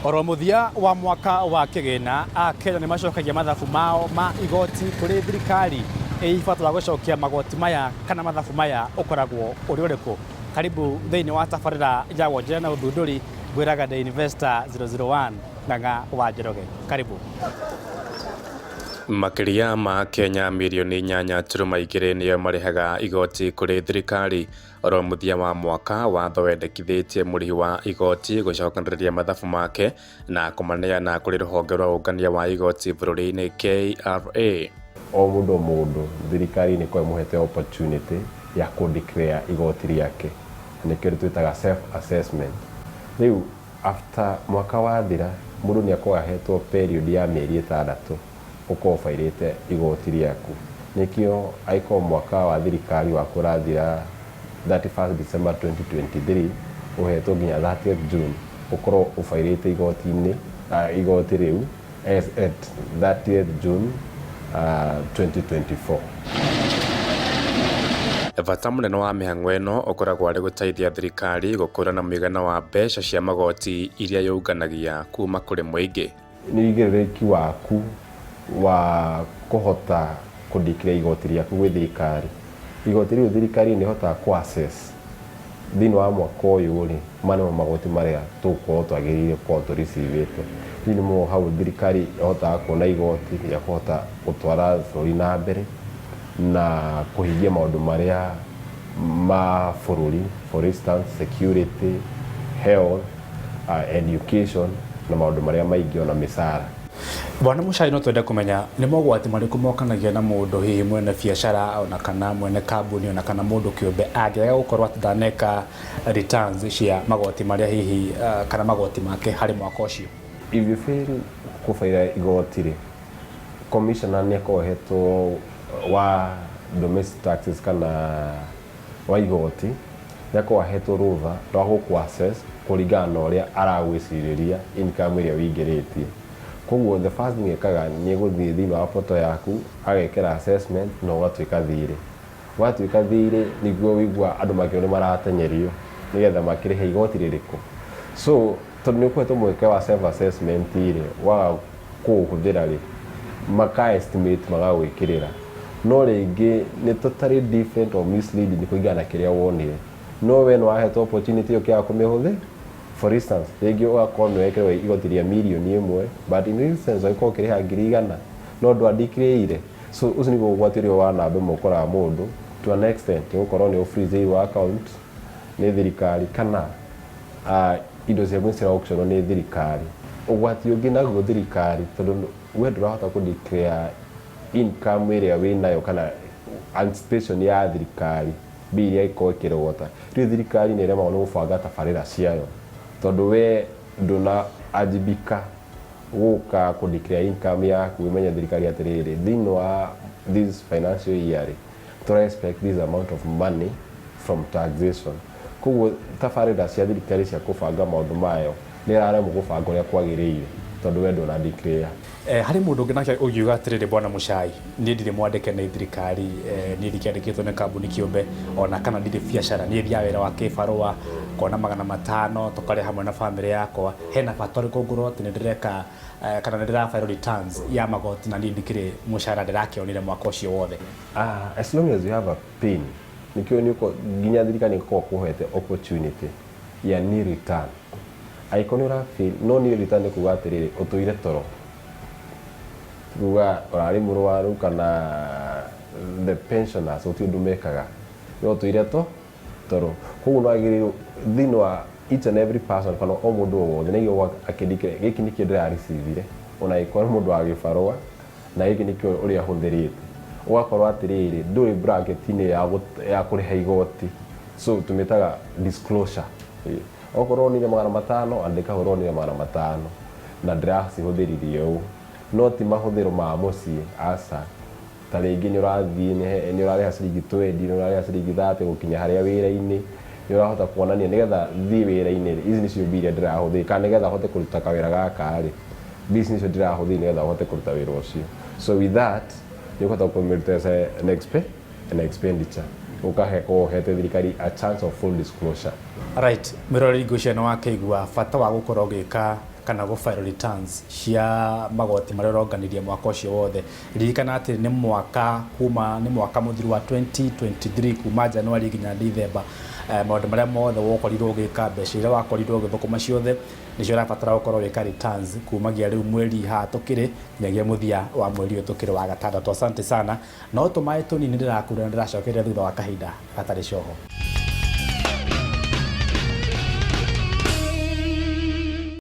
Oro mũthia wa mwaka wa kĩgĩna, Akenya nĩ macokagia mathabu mao ma igoti kũrĩ thirikari. Ĩ bata wa gũcokia magoti maya kana mathabu maya ũkoragwo ũrĩ ũrĩkũ? Karibu thĩinĩ wa tabarĩra ya wonjoria na ũthundũri, ngwĩraga The Investor 001 Ng'ang'a wa Njoroge. Karibu. Makĩria ma Akenya mirioni 8.2 nĩo marĩhaga igoti kũrĩ thirikari. Oro mũthia wa mwaka, watho wendekithĩtie mũrĩhi wa igoti gũcokanĩrĩria mathabu make na kũmaneana kũrĩ rũhonge rwa ũngania wa igoti bũrũri-inĩ KRA. O mũndũ o mũndũ thirikari nĩ ĩkoragwo ĩmũhete opportunity ya kũ declare igoti rĩake, na nĩkĩo twĩtaga self assessment. Rĩu after mwaka wathira, mũndũ nĩ akoragwo ahetwo period ya mĩeri 6 ũkorwo ũbairĩte igoti rĩaku. Nĩkĩo angĩkorwo mwaka wa thirikari waku ũrathira 31st December 2023, ũhetwo nginya 30th June ũkorwo ũbairĩte igoti-inĩ igoti rĩu as at 30th June 2024. Bata mũnene wa mĩhang'o ĩno ũkoragwo arĩ gũteithia thirikari gũkũrana mũigana wa mbeca cia magoti iria yũnganagia kuma kũrĩ mũingĩ. Nĩ ũigĩrĩrĩki waku wa kũhota kũ declare igoti rĩaku gwĩ thirikari. Igoti rĩu thirikari nĩ ĩhotaga kũ assess thĩinĩ wa mwaka ũyũ rĩ, maya nĩmo magoti marĩa tũgũkorwo twagĩrĩire gũkorwo tũ receive ĩte. Rĩu nĩmo hau thirikari ĩhotaga kuona igoti rĩa kũhota gũtwara bũrũri na mbere na kũhingia maũndũ marĩa ma bũrũri, for instance security, health, education na maũndũ marĩa maingĩ ona mĩcara. Bwana Muchai, no twende kũmenya nĩ mogwati marĩkũ mokanagia na mũndũ hihi mwene biacara ona kana mwene kambuni ona kana mũndũ kĩũmbe angĩaga gũkorwo atĩ ndaneka returns cia magoti marĩa hihi kana magoti make harĩ mwaka ũcio. If you fail kũbaira igoti rĩ, commissioner nĩ akoragwo ahetwo wa domestic taxes kana wa igoti, nĩ akoragwo ahetwo rũtha rwa gũkũ assess kũringana na ũrĩa aragwĩcirĩria income ĩrĩa wĩingĩrĩtie. Koguo the first thing ekaga nĩ gũthiĩ thĩinĩ wa portal yaku agekĩra assessment na ũgatuĩka thirĩ. Watuĩka thirĩ nĩguo wĩigua andũ makĩrwo nĩ maratenyerio nĩgetha makĩrĩhe igoti rĩrĩkũ. So tondũ nĩ ũkũhetwo mweke wa self assessment rĩ, waga kũũhũthĩra rĩ, maka estimate magagwĩkĩrĩra. No rĩngĩ nĩ totally different or misleading kũringana na kĩrĩa wonire. No we nĩ wahetwo opportunity ũkĩaga kũmĩhũthĩra. For instance, rĩngĩ ũgakorwo nĩ wekĩrwo igoti rĩa mirioni 1, but in real sense ũgĩkorwo ũkĩrĩha 100,000 no ndwa declare. So ũcio nĩguo ũgwati ũrĩa wa namba ĩmwe ũkoraga mũndũ to an extent nĩ gũkorwo nĩ ũ-freeze-irwo account nĩ thirikari kana indo ciaku nĩ cira auction nĩ thirikari. Ũgwati ũngĩ naguo thirikari, tondũ we ndũrahota kũ declare income ĩrĩa wĩnayo kana anticipation ya thirikari mbia iria ĩkorwo ĩkĩrogota, rĩu thirikari nĩ ĩremagwo nĩ gũbanga tabarĩra ciayo tondũ we ndũna ajibika gũka kũ declare income yaku ĩmenye thirikari atĩrĩrĩ, thĩinĩ wa this financial year rĩ, tũra expect this amount of money from taxation. Koguo tabarĩra cia thirikari cia kũbanga maũndũ mayo nĩ ĩraremwo gũbanga ũrĩa kwagĩrĩire tondũ we ndũna declare. Harĩ mũndũ ũngĩ nake ũngiuga atĩrĩrĩ, Bwana Muchai, niĩ ndirĩ mwandĩke nĩ thirikari, niĩ ndikĩandĩkĩtwo nĩ kambuni kĩũmbe ona kana ndirĩ biacara, niĩ thiaga wĩra wa kĩbarũa ngona 500 tũkarĩa hamwe na bamĩrĩ yakwa, hena bata ũrĩkũ ngorwo atĩ nĩ ndĩreka kana nĩ ndĩra file returns ya magoti na niĩ ndikĩrĩ mũcara ndĩrakĩonire mwaka ũcio wothe? As long as you have a PIN, nĩkĩo nĩ nginya thirikari nĩ ĩkoragwo kũhete opportunity ya nil return. Angĩkorwo nĩ ũra feel no nil return nĩ kuga atĩrĩrĩ, ũtũire toro, kuga ũrarĩ mũrwaru kana the pensioners gũtirĩ ũndũ mekaga, no ũtũire to toro. Koguo nĩ wagĩrĩirwo thĩinĩ wa each and every person kana o mũndũ o wothe nĩ agĩrĩirwo akĩ declare gĩkĩ nĩkĩo ndĩra receive ona angĩkorwo nĩ mũndũ wa gĩbarũa na gĩkĩ nĩkĩo ũrĩa hũthĩrĩte. Ũgakorwo atĩrĩrĩ, ndũrĩ bracket-inĩ ya kũrĩha igoti, so tũmĩtaga disclosure. Okorwo wonire 500, andĩka hau ũronire 500 na ndĩracihũthĩririe ũũ, no ti mahũthĩro ma mũciĩ, aca. Ta rĩngĩ nĩ ũrathiĩ nĩ ũrarĩha ciringi 20, nĩ ũrarĩha ciringi 30 gũkinya harĩa wĩra-inĩ, nĩ ũrahota kuonania nĩgetha thiĩ wĩra-inĩ rĩ, ici nĩcio mbia iria ndĩrahũthĩra, kana nĩgetha hote kũruta kawĩra gaka rĩ, mbia ici nĩcio ndĩrahũthĩra nĩgetha hote kũruta wĩra ũcio. So with that nĩ ũkũhota kũmĩruta as an expenditure, ũkahe ũhete thirikari a chance of full disclosure. Right, mwĩroreri, ngwĩciria nĩ wakĩigua bata wa gũkorwo ũgĩka Kana gũ file returns cia magoti marĩa ũronganirie mwaka ũcio wothe. Ririkana atĩ nĩ mwaka kuma nĩ mwaka mũthiru wa 2023 kuma January nginya December. Maũndũ marĩa mothe wokorirwo ũgĩka, mbeca iria wakorirwo ũgĩthũkũma ciothe nĩcio ũrabatara gũkorwo ũgĩka returns kumagia rĩu mweri haha tũkĩrĩ nginyagia mũthia wa mweri ũyũ tũkĩrĩ wa gatandatũ. Asante sana. No tũmaĩ tũnini ndĩrakura na ndĩracokeria thutha wa kahinda gatarĩ coho.